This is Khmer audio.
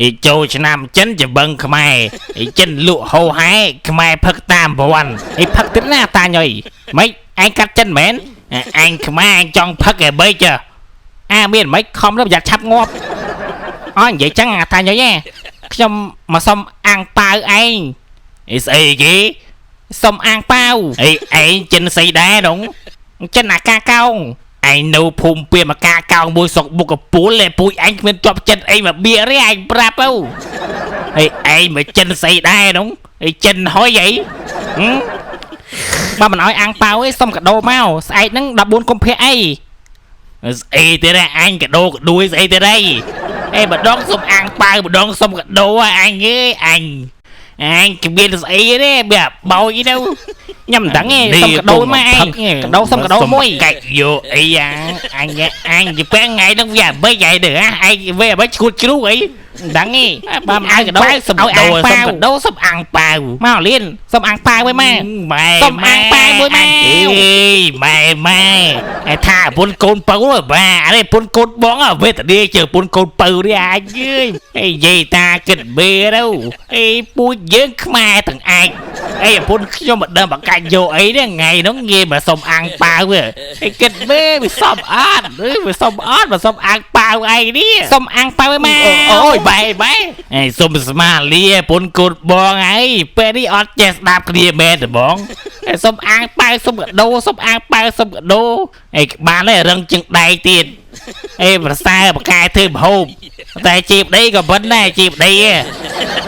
អីចូលឆ្នាំចិនច្បឹងខ្មែរអីចិនលក់ហោហែខ្មែរផឹកតាមប្រវ័នអីផឹកទៀតណាតាញុយម៉េចឯងកាត់ចិនមែនឯងខ្មែរឯងចង់ផឹកឯបីចាអាមានមិនខំទៅប្រយ័ត្នឆាប់ងាប់អើនិយាយចឹងអាតាញុយឯងខ្ញុំមកសុំអាំងប៉ាវឯងអីស្អីគេសុំអាំងប៉ាវអីឯងចិនស្អីដែរនោះចិនអាកាកោងឯងនៅភូមិពីមកកាកោងមួយសុកបុកកពូលឯពូជឯងគ្មានជាប់ចិត្តអីមកបៀទេឯងប្រាប់ទៅអីឯងមកចិនស្អីដែរនោះអីចិនហុយអីបើមិនឲ្យអាំងប៉ាវឯងសុំកាដូមកស្អែកហ្នឹង14កុម្ភៈអីស្អីទៀតឯងកាដូកដួយស្អីទៀតអីអេម្ដងសុំអាំងប៉ាវម្ដងសុំកាដូអញអើយអញអញគ្មានស្អីទេវាបោយទៅខ្ញុំមិនដឹងទេសុំកាដូមកឯងកាដូសុំកាដូមួយកាច់យកអីអាអញអញទៅពេលថ្ងៃហ្នឹងវាអ្វីឯងទៅឯងវាអ្វីឈួតជ្រូកអីមិនដឹងទេបើមិនឲ្យកាដូសុំឲ្យអាំងប៉ាវកាដូសុំអាំងប៉ាវមកលៀនសុំអាំងប៉ាវមួយម៉ែសុំអាំងប៉ាវមួយម៉ែអេម៉ែម៉ែឯថាប្រពន្ធកូនពៅបាទអានេះប្រពន្ធកូនបងវេទនាជើប្រពន្ធកូនពៅនេះអញអើយអីនិយាយតាគិតបេទៅអីពូជយើងខ្មែរទាំងឯងអីប្រពន្ធខ្ញុំមិនដឹងបកាច់យកអីទេថ្ងៃហ្នឹងងាយមកសុំអាំងប៉ាវអីគិតបេវាសុំអត់វាសុំអត់មកសុំអាំងប៉ាវឯងនេះសុំអាំងប៉ាវឯម៉ែអូយបែបែអីសុំស្មាលាប្រពន្ធកូនបងហើយពេលនេះអត់ចេះស្ដាប់គ្នាមែនទេបងសុំអាំងប៉ាវសុំកាដូសុំអាំងប៉ាវសុំកាដូអីក្បាលនេះរឹងជាងដែកទៀតអេប្រសើរបកែធ្វើម្ហូបតែជាប្តីក៏មិនដែរជាប្តីឯង